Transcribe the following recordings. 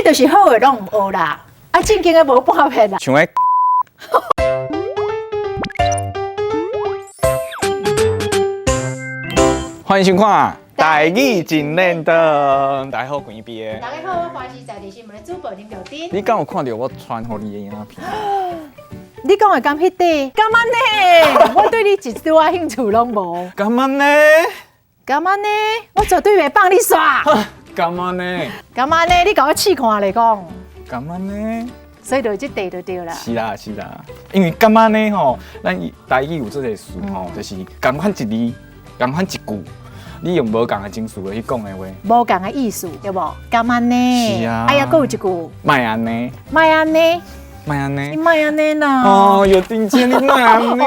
就是好的攏毋學啦，啊正經的無半撇啦。像彼。歡迎收看《台語真練燈》，大家好，關邊。大家好，我華視在地新聞的主播林玉珍。你敢有看著我傳予你的影片？你講的敢彼塊？敢按呢？我對你一絲仔興趣攏無。敢按呢？敢按呢？我絕對袂放你煞。敢按呢？敢按呢？你共我試看咧講。敢按呢？所以就這塊就對啦。是啦是啦，因為敢按呢吼，咱台語有這个詞吼，就是仝款一字，仝款一句，你用無仝的情緒去講的話。無仝的意思對無？敢按呢？是啊。哎呀，閣有一句。莫按呢。莫按呢。莫按呢。你莫按呢啦。哦喲，真正你莫按呢。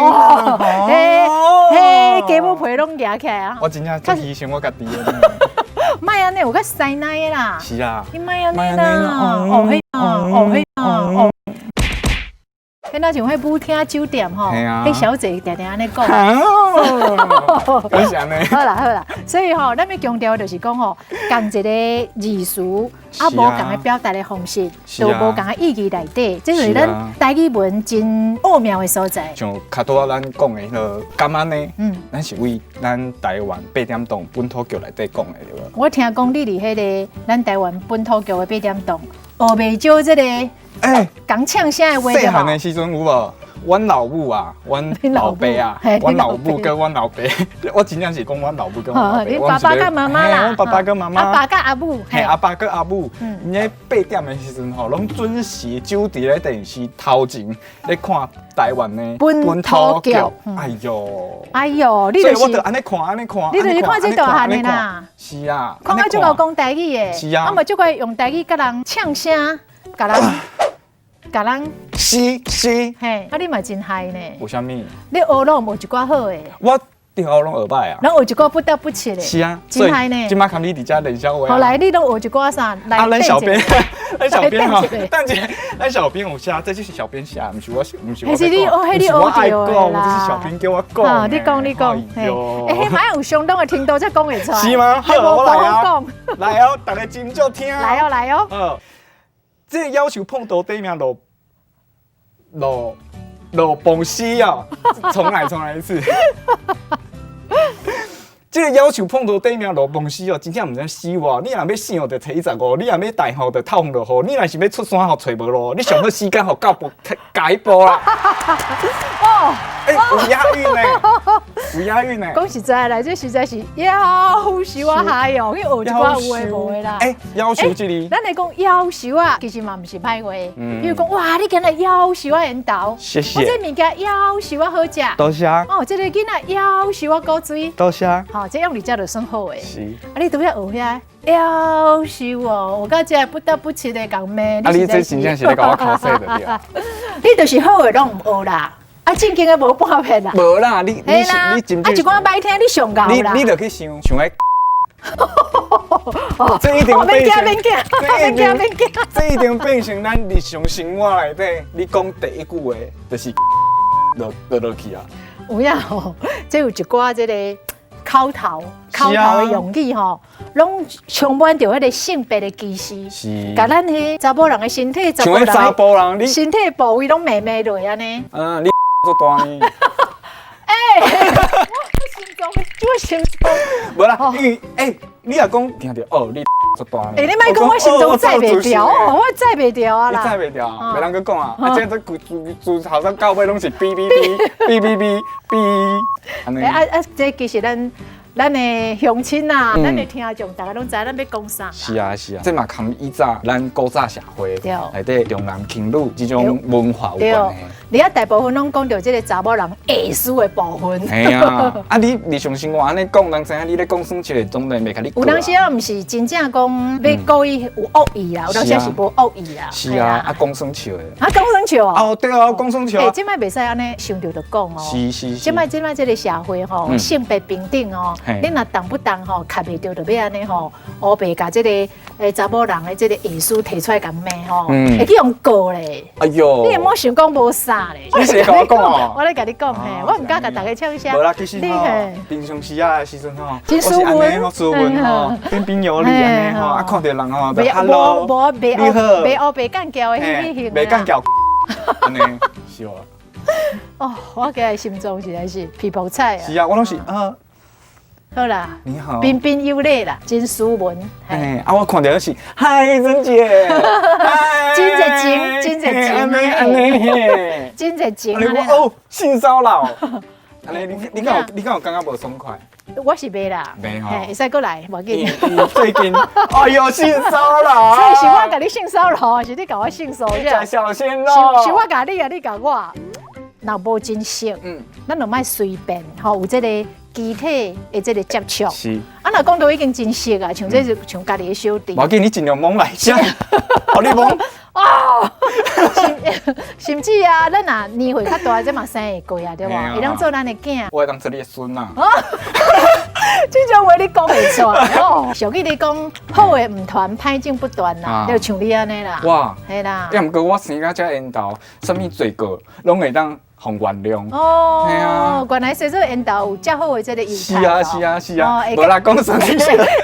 嘿，嘿，雞母皮攏夯起來啊！我真正足犧牲我家己的。莫按呢，有較師奶的啦。是啊。你莫按呢啦。哦嘿，哦嘿，哦。彼若像彼舞廳酒店吼，彼小姐定定按呢講。就是按呢。好啦好啦，所以吼，咱欲強調就是講吼，仝一个字詞，啊，無仝的表達的方式，都無仝的意義內底，這就是咱台語文真奧妙的所在。像較拄仔咱講的彼个敢按呢，咱是為咱台灣八點檔本土劇內底講的對無？我聽講你佇彼个咱台灣本土劇的八點檔，學袂少這個。欸，講嗆聲的話。細漢的時陣有無？阮老母啊，阮老爸啊，阮老母佮阮老爸，我真正是講阮老母佮阮老爸。你爸爸佮媽媽啦。阮爸爸佮媽媽。阿爸佮阿母。嘿，阿爸佮阿母，𪜶咧八點的時陣吼，攏準時守佇咧電視頭前咧看台灣的本土劇。哎喲，哎喲，你就是。所以我就按呢看，按呢看。你就是看這大漢的啦。是啊。看到足𠢕講台語的。是啊。啊嘛足愛用台語佮人嗆聲，共人。共人是是，嘿，啊你嘛真害呢。為啥物？你學攏無一寡好的。我著攏學歹啊。攏學一寡不得不切的。是啊，真害呢。這擺含你佇遮練痟話。後來你攏學一寡啥？啊，咱小編，咱小編吼，等一下，咱小編有寫，這就是小編寫，毋是我，毋是我。彼是你學，彼你學著的啦。這是小編叫我講。你講，你講。欸，彼嘛有相當的程度才講會出來。是嗎？好，我來啊。來哦，大家斟酌聽。來哦，來哦。這個夭壽碰頭短命路路路崩死哦！重來重來一次。這個夭壽碰頭短命路崩死哦，真正毋知死活。你若欲死哦，就提15；你若欲大雨，就透風落雨；你若是欲出山，予揣無路；你上好時間予到步改步啦。哦，欸，有押韻呢，有押韻呢。講實在來，這實在是夭壽啊，嗨哦，去學一寡有的無的啦。欸，夭壽這裡，咱來講夭壽啊，其實嘛毋是歹話。比如講，哇，你今日夭壽啊緣投，謝謝。我這物件夭壽啊好食。多謝。哦，這個囡仔夭壽啊古錐。多謝。好，這用佇遮就算好的。是。啊，你拄才學遐夭壽哦，我感覺這不得不切的共罵。啊，你這真正是咧共我考試就對。你就是好的攏毋學啦。啊，正經的無半撇啦。無啦，你你你真啊，一寡歹聽，你上𠢕啦。你你著去想想彼，這一定變成，這一定這一定變成咱日常生活內底，你講第一句話就是落落落去啊。有影吼，這有一寡這個口頭口頭的用語吼，攏充滿著彼个性別的歧視，是，共咱彼查埔人的身體，像彼查埔人，你身體部位攏罵罵落按呢。嗯，你足大呢？欸，我心臟，我心臟。無啦，因為欸，你若講聽著哦，你足大呢。欸，你莫講我心臟載袂牢，我載袂牢啊啦。你載袂牢，袂通閣講啊！啊，這這規自自頭先到尾攏是嗶嗶嗶嗶嗶嗶嗶。欸啊啊！這其實咱咱的鄉親啊，咱的聽眾，大家攏知咱欲講啥。是啊是啊，這嘛含以早咱古早社會內底重男輕女這種文化有關係。你啊，大部分攏講著這个查某人下事的部分。嘿啊，啊你日常生活按呢講，人知影你咧講耍笑，總然袂共你。有當時啊，毋是真正講欲故意有惡意啦，有當時是無惡意啦。是啊，啊講耍笑的。啊講耍笑哦。哦對啊，講耍笑。欸，這擺袂使按呢想著就講哦。是是是。這擺這擺這个社會吼，性別平等哦，你若動不動吼，卡袂著就欲按呢吼，烏白共這个欸查某人的這个下事提出來共罵吼，會去予告咧。哎喲。你會莫想講無啥。敢咧。你是共我講哦我咧共你講嘿，我毋敢共大家嗆聲。無啦，其實吼，平常時啊的時陣吼，我是按呢吼，斯文吼，彬彬有禮按呢吼，啊看著人吼，就 hello，無袂你好，袂烏白幹譙的彼彼型，袂幹譙，按呢是無？哦，我今日心臟實在是皮薄菜啊！是啊，我攏是啊。好啦，你好，彬彬有禮啦，真斯文。哎，啊，我看著是，嗨，珍姐，真熱情，真熱情，按呢按呢，真熱情。哦，性騷擾。按呢，你你敢有你敢有感覺無爽快？我是袂啦，袂吼，會使閣來，無緊。最近，哎喲，性騷擾。所以是我共你性騷擾，還是你共我性騷擾？小心咯。是我共你啊，你共我。若無真熟，咱就莫隨便吼，有這個肢體的這個接觸。是。啊，若講到已經真熟啊，像這是像家己的小弟。無緊，你盡量摸來食。予你摸。哦，甚至啊，咱若年歲較大，這嘛生會過啊，對無？會當做咱的囝。我會當做你的孫啊。這種話你講袂出來哦。俗語咧講，好的毋傳，歹種不斷啦，就像你按呢啦。哇，嘿啦。抑毋過我生到這緣投，啥物罪過攏會當予原諒。哦，原來說做緣投有遮好的這個優勢。是啊，是啊，是啊。無啦，講啥物？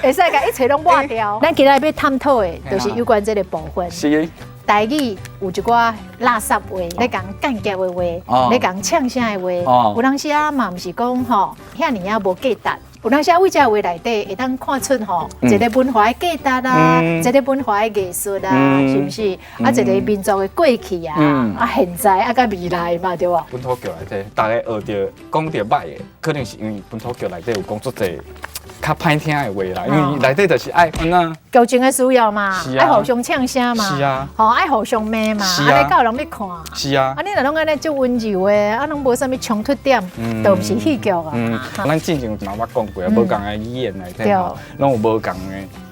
會使共一切攏抹掉。咱今仔日欲探討的，就是有關這個部分。是。台語有一寡垃圾話，咧共幹譙的話，咧共嗆聲的話，有當時啊嘛毋是講吼，遐爾仔無價值。有當時啊，對這話內底會當看出吼，一個文化的價值啊，一個文化的藝術啊，是毋是？啊，一個民族的過去啊，啊，現在啊，佮未來嘛，對無？本土劇內底，大家學著講著歹的，可能是因為本土劇內底有講足濟較歹聽的話啦，因為內底就是愛按怎劇情的需要嘛，愛互相嗆聲嘛，是啊，吼愛互相罵嘛，按呢才有人欲看。是啊，啊你若攏按呢足溫柔的，啊攏無啥物衝突點，就毋是戲劇啊。嗯，咱之前嘛捌講過啊，無仝的語言內底吼，攏有無仝的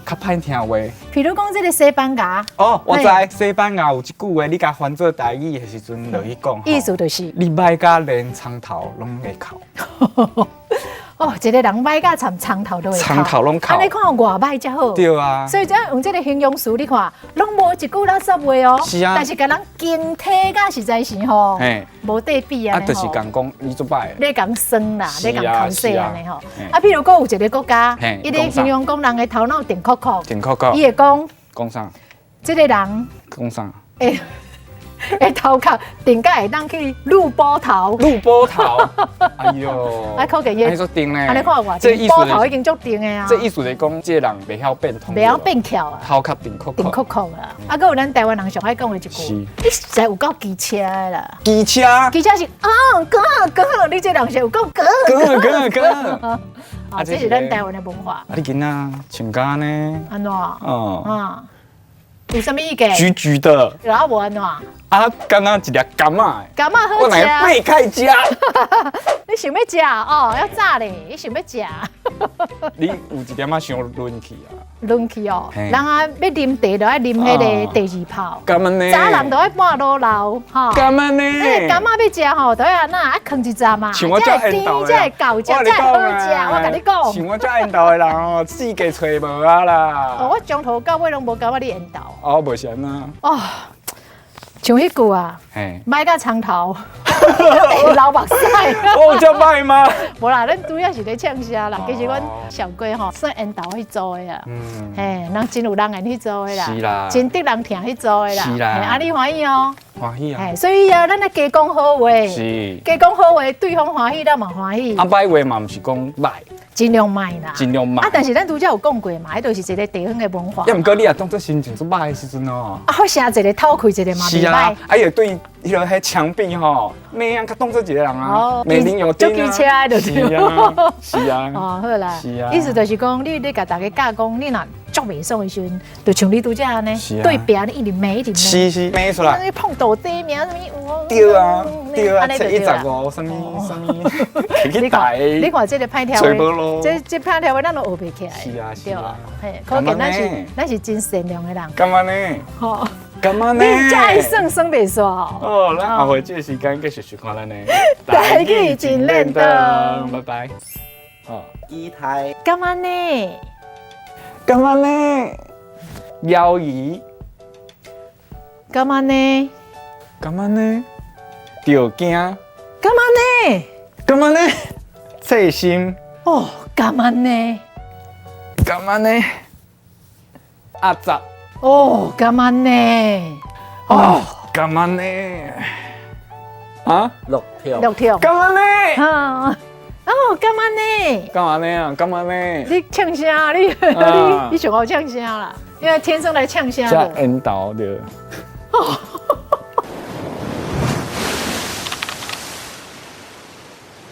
較歹聽話。譬如講這個西班牙。哦，我知西班牙有一句話，你共翻做台語的時陣落去講，意思就是，你歹甲連蔥頭攏會哭。哦，一個人歹甲參蔥頭都會蔥頭攏哭。按呢看偌歹才好。對啊。所以這用這個形容詞，你看，攏無一句垃圾話哦。是啊。但是共人驚體甲實在是吼，無得比啊。啊，就是共講你足歹。你共酸啦，你共剾洗按呢吼。啊，譬如講有一個國家，伊咧形容講人的頭腦定扣扣。定扣扣。伊會講。講啥？這個人。講啥？會會頭殼定甲會當去滷波頭，滷波頭，哎喲，啊，可見伊，足定咧，按呢看偌定，波頭已經足定的啊。這意思是講，這個人袂曉變通，袂曉變巧啊，頭殼定扣定扣扣啊。啊，閣有咱台灣人上愛講的一句，你實在有夠機車的啦。機車，機車是啊，哥哥，你這人是有夠哥哥哥哥。啊，這是咱台灣的文化。啊，你囡仔穿甲呢？按怎？哦，啊。有啥物意見？橘橘的，然後無按怎？啊，敢若一粒柑仔。柑仔好食。我來掰開食。你想欲食哦？猶早咧，你想欲食？你有一點仔傷論去啊？論去哦，人啊欲啉茶就愛啉彼個第二泡。敢按呢？早人就愛半路流吼。敢按呢？那個柑仔欲食吼，就愛按怎啊？囥一陣嘛。像我遮緣投的，才會夠食，才會好食。我共你講。像我遮緣投的人哦，四界揣無啊啦。哦，我從頭到尾攏無感覺你緣投。哦，無是按怎。哦，像彼句啊，歹甲蔥頭，流目屎。哦，遮歹嗎？無啦，咱主要是咧嗆聲啦。其實阮小龜吼算緣投彼組的啦，嘿，人真有人緣彼組的啦，是啦，真得人疼彼組的啦。是啦，啊，你歡喜哦？歡喜啊！所以啊，咱來加講好話，是，加講好話，對方歡喜，咱嘛歡喜。啊，歹話嘛，毋是講歹。盡量莫啦，盡量莫。啊，但是咱拄才有講過嘛，彼就是一個地方的文化。抑毋過你若當作心情足歹的時陣哦，啊，發聲一个，透氣一个嘛，是啊，啊，伊會對彼個彼牆壁吼，罵啊，較當作一個人啊，罵恁又足機車的就對。是啊，是啊。哦，好啦，是啊。意思就是講，你咧共大家教講，你若足袂爽的時陣，就像你拄才按呢，對壁你一直罵一直罵，是是，罵出來。你碰到底名啥物？對啊，對啊，七一十五，啥物啥物，去台。你看這个歹聽話，這這歹聽話咱攏學袂起來。是啊，是啊。嘿，可見咱是咱是真善良的人。敢按呢？吼，敢按呢？你遮愛耍耍袂煞哦。哦，咱後回這個時間繼續收看咱的台語真練轉，拜拜。哦，機台。敢按呢？敢按呢？鰩魚。敢按呢？敢按呢？著驚。敢按呢？敢按呢？細心。哦，敢按呢？敢按呢？壓雜。哦，敢按呢？哦，敢按呢？啊？落跳。落跳。敢按呢？啊！哦，敢按呢？敢按呢啊？敢按呢？你嗆聲，你你你上好嗆聲啦，因為天生來嗆聲的。這緣投對。哦，